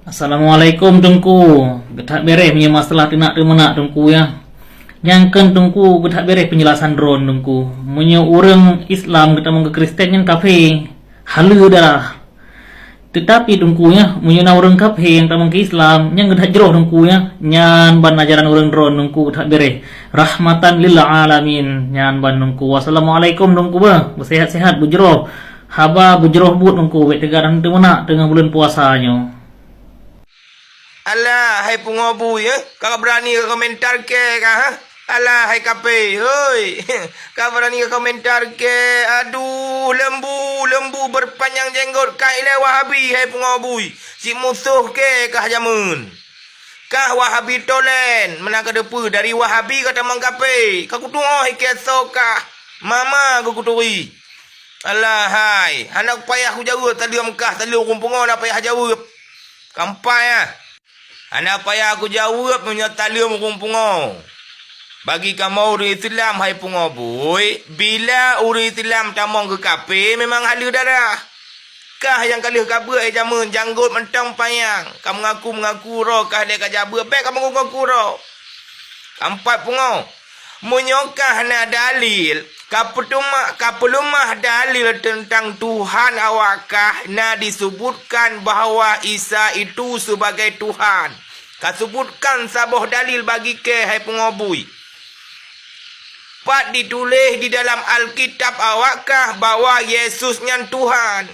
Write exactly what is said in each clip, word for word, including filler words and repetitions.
Assalamualaikum Teungku. Geuthat beréh meunyoe masalah teunak teumeunak Teungku ya. Nyang kheun Teungku geuthat beréh penjelasan droen Teungku. Meunyoe ureuëng Islam geutamong keu Kristen nyan kafé, haleue darah. Teutapi Teungku ya, meunyoe na ureuëng kafé nyang tamong keu Islam, nyan geuthat jroh Teungku ya. Nyan ban ajaran ureuëng droen Teungku geuthat beréh. Rahmatan lil alamin. Nyan ban Teungku. Wassalamualaikum Teungku bah. Beusehat-sehat beujroh. Haba beujroh buet Teungku, bék teuga dan teumeunak teungoh buleuen puasa nyoe. Alah hai pungo bui eh, ka beurani ka komentar kée kah ha? Alah hai kafé, hoi. Ka beurani ka komentar kée, aduh lembu, lembu beurpanyang jenggot kah ilée Wahabi hai pungo bui. Cit musoh kée kah jameun. Kah Wahabi tolen, meunan ka teupeue dari Wahabi ka tamong kafé. Ka kutuoh ikée soe kah, mama geukuturi. Alah hai, hana payah kujaweueb taleuem kah, taleuem ureuëng pungo hana payah jaweueb. Kampai ah. Hana payah kujaweueb meunyoe taleuem ureuëng pungo. Bagi kamoe ureuëng Islam hai pungo bui, bila ureuëng Islam tamong keu kafé memang haleue darah. Kah nyang ka lheueh ka beuet hai jameun janggot mantong panyang, ka meungaku-meungaku uroe kah lé ka jabeuet, bék ka meungaku-ngaku uroe. Kampat pungo. Meunyoe kah na dalil, ka peuteuma-, ka peuleumah dalil teuntang Tuhan awak kah na disebutkan bahwa Isa itu sebagai Tuhan. Ka sebutkan saboh dalil bagi kée hai pungo bui. Pat dituléh di dalam Alkitab awak kah bahwa Yesus nyan Tuhan.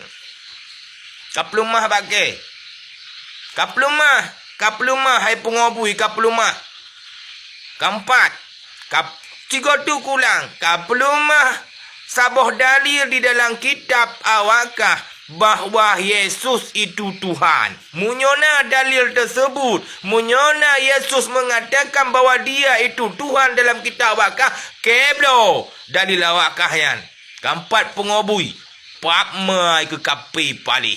Ka peuleumah bak kée. Ka peuleumah, ka peuleumah hai pungo bui, ka peuleumah. Kampat, ka, sigoe teuk kulang, ka peuleumah saboh dalil di dalam kitab awak kah bahwa Yesus itu Tuhan. Meunyoe na dalil teusebut, meunyoe na Yesus meungatakan bahwa Dia itu Tuhan dalam kitab awak kah, kée bloe dalil awak kah nyan. Kampat pungo bui, pap meuai keu kafé paléh.